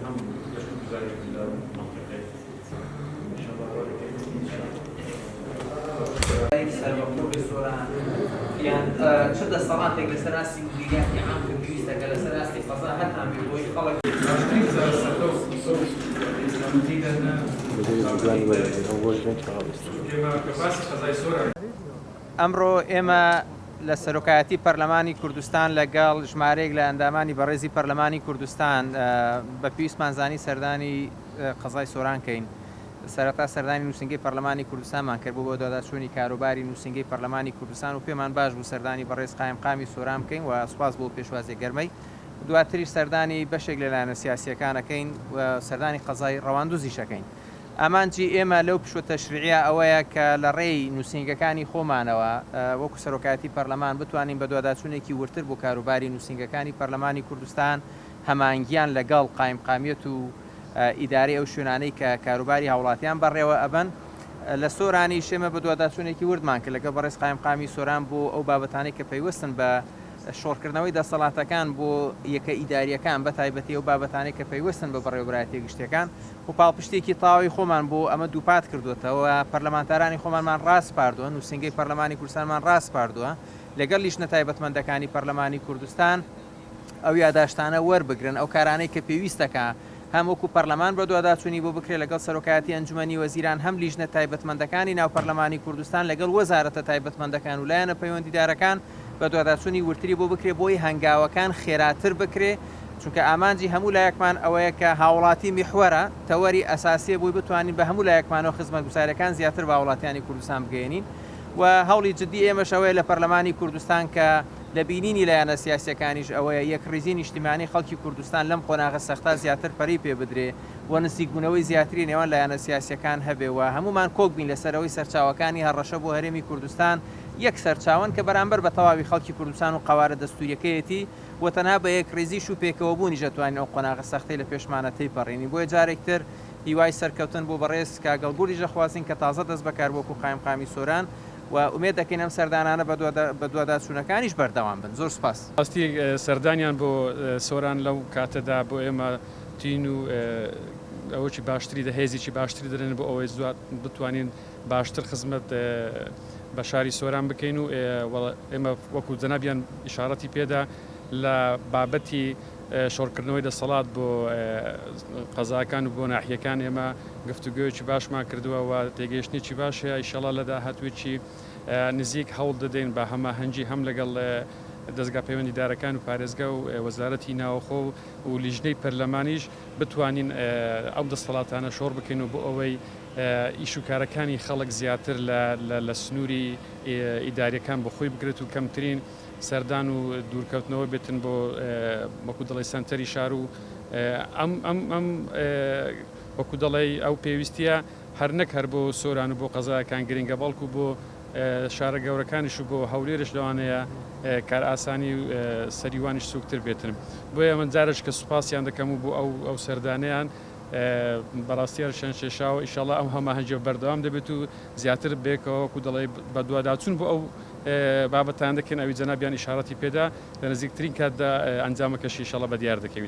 هەم گەشتوگوزاری لە مەنتیقەی ئینشاڵڵا وەرەکەی ئینشاڵڵا. سەربەخۆ بێ سۆران یان چ دەسەڵاتێک لەسەر ئاستی مدیریاتی عام کە پێویستە کە لەسەر ئاستی قەزا هەتان بێ بۆی خەڵک باشترین چارەسەر لەو پەیوەندیدا نە ئێمە کە باسی قەزای سۆران. ئەمڕۆ ئێمە لە سەرۆکایەتی پەرلەمانی کوردستان لەگەڵ ژمارەیەک لە ئەندامانی بەڕێزی پەرلەمانی کوردستان بە پێویستمان زانی سەردانی قەزای سۆران کەین. سەرەتا سەردانی نووسینگەی پەرلەمانی کوردستانمان کرد بۆ بەدواداچوونی کاروباری نووسینگەی پەرلەمانی کوردستان و پێمان باش بوو سەردانی بەڕێز قایمقامی سۆران بکەین و سوپاس بۆ پێشوازیە گەرمەی. دواتریش سەردانی بەشێک لە لایەنە سیاسییەکان ئەکەین و سەردانی قەزای ڕەواندوزیش ئەکەین. ئامانجی ئێمە لەو پشووە تەشریعیە ئەوەیە کە لە ڕێی نووسینگەکانی خۆمانەوە وەکو سەرۆکایەتی پەرلەمان بتوانین بەدواداچوونێکی وردتر بۆ کاروباری نووسینگەکانی پەرلەمانی کوردستان هەمانگیان لەگەڵ قایمقامیەت و ئیدارەی ئەو شوێنانەی کە کاروباری هاوڵاتیان بەڕێوە ئەبەن. لە سۆرانیش ئێمە بەدواداچوونێکی وردمان کرد لەگەڵ بەڕێز قایمقامی سۆران بۆ ئەو بابەتانەی کە پەیوەستن بە شۆڕکردنەوەی دەسەڵاتەکان بۆ یەکە ئیدارییەکان بە تایبەتی ئەو بابەتانەی کە پەیوەستن بە بەڕێوەبەرایەتییە گشتییەکان و پاڵپشتییەکی تەواوی خۆمان بۆ ئەمە دووپات کردووەتەوە، پەرلەمانتارانی خۆمانمان ڕاسپاردووە، نووسینگەی پەرلەمانی کوردستانمان ڕاسپاردووە لەگەڵ لیژنە تایبەتمەندەکانی پەرلەمانی کوردستان ئەو یاداشتانە وەربگرن، ئەو کارانەی کە پێویستەکا هەم وەکو پەرلەمان بەدواداچوونی بۆ بکرێت لەگەڵ سەرۆکایەتی ئەنجومەنی وەزیران، هەم لیژنە تایبەتمەندەکانی ناو پەرلەمانی کوردستان لەگەڵ وەزارەتە تایبەتمەندەکان و لایەنە پەیوەندیدارەکان بەدواداچوونی وردتری بۆ بکرێت بۆی هەنگاوەکان خێراتر بکرێ، چونکە ئامانجی هەموو لایەکمان ئەوەیە کە هاوڵاتی میحوەرە، تەوەری ئەساسیە بۆی بتوانین بە هەموو لایەکمانەوە خزمەتگوزاریەکان زیاتر بە هاوڵاتیانی کوردستان بگەیەنین و هەوڵی جدی ئێمەش ئەوەیە لە پەرلەمانی کوردستان کە لە بینینی لایەنە سیاسیەکانیش ئەوەیە یەکڕیزی نیشتیمانی خەڵکی کوردستان لەم قۆناغە سەختە زیاتر پەرەی پێ بدرێ و نزیکبوونەوەی زیاتری نێوان لایەنە سیاسیەکان هەبێ و هەموومان کۆک بین لەسەر ئەوەی سەرچاوەکانی هەڕەشە بۆ هەرێمی کوردستان یەک سەرچاوەن کە بەرامبەر بە تەواوی خەڵکی کوردستان و قەوارە دەستوریەکەیەتی و تەنها بە یەکڕیزیش و پێکەوەبوونیش ئەتوانین ئەو قۆناغە سەختەی لە پێشمانە تێیپەڕێنین بۆیە جارێکتر هیوای سەرکەوتن بۆ بەڕێز کاک گەڵگوریش ئەخوازین کە تازە دەست بەکار بووە وەکو قایمقامی سۆران و ئومێد دەکەین ئەم سەردانانە بەدواداچوونەکانیش بەردەوام بن. زۆر سوپاس. ڕاستی سەردانیان بۆ سۆران لەو کاتەدا بۆ ئێمە تین و ئەوەکی باشتری دە هێزێکی باشتری دەدەن بۆ ئەوەی بتوانین باشتر خزمەت بە شاری سۆران بکەین و ئێمە وەکو جەنابیان ئیشاڕەتی پێدا لە بابەتی شۆڕکردنەوەی دەسەڵات بۆ قەزاکان و بۆ ناحیەکان ئێمە گفتوگۆیەکی باشمان کردووە و تێگەیشتنێکی باش هەیە ئیشەڵا لە داهاتوویەکی نزیک هەوڵ دەدەین بە هەماهەنگی هەم لەگەڵ دەزگا پەیوەندیدارەکان و پارێزگا و وەزارەتی ناوەخۆ و لیژنەی پەرلەمانیش بتوانین ئەو دەسەڵاتانە شۆڕ بکەین و بۆ ئەوەی ئیش و کارەکانی خەڵک زیاتر لە سنووری ئیداریەکان بۆ خۆی بگرێت و کەمترین سەردان و دوورکەوتنەوە بێتن بۆ وەکو دەڵێی سەنتەری شار و ئەم ئەم ئەم وەکو دەڵێی ئەو پێویستیە هەر نەک هەر بۆ سۆران و بۆ قەزاکان گرنگە بەڵکو بۆ شارە گەورەکانیش و بۆ هەولێرش لەوانەیە کارئاسانی و سەریوانیش سوکتر بێتن بۆیە من جارێک کە سوپاسیان دەکەم و بۆ ئەو ئەو سەردانەیان بەڕاستی هەرشیان کێشاوە ئیشەڵا ئەم هەماهەنگیە بەردەوام دەبێت و زیاتر بێکەوە وەکو دەڵێی بەدواداچوون بۆ ئەو بابەتانە دەکەین ئەوی جەنابیان ئیشارەتی پێدا لە نزیکترین کاتدا ئەنجامەکەشی ئیشەڵا بەدیار دەکەویت.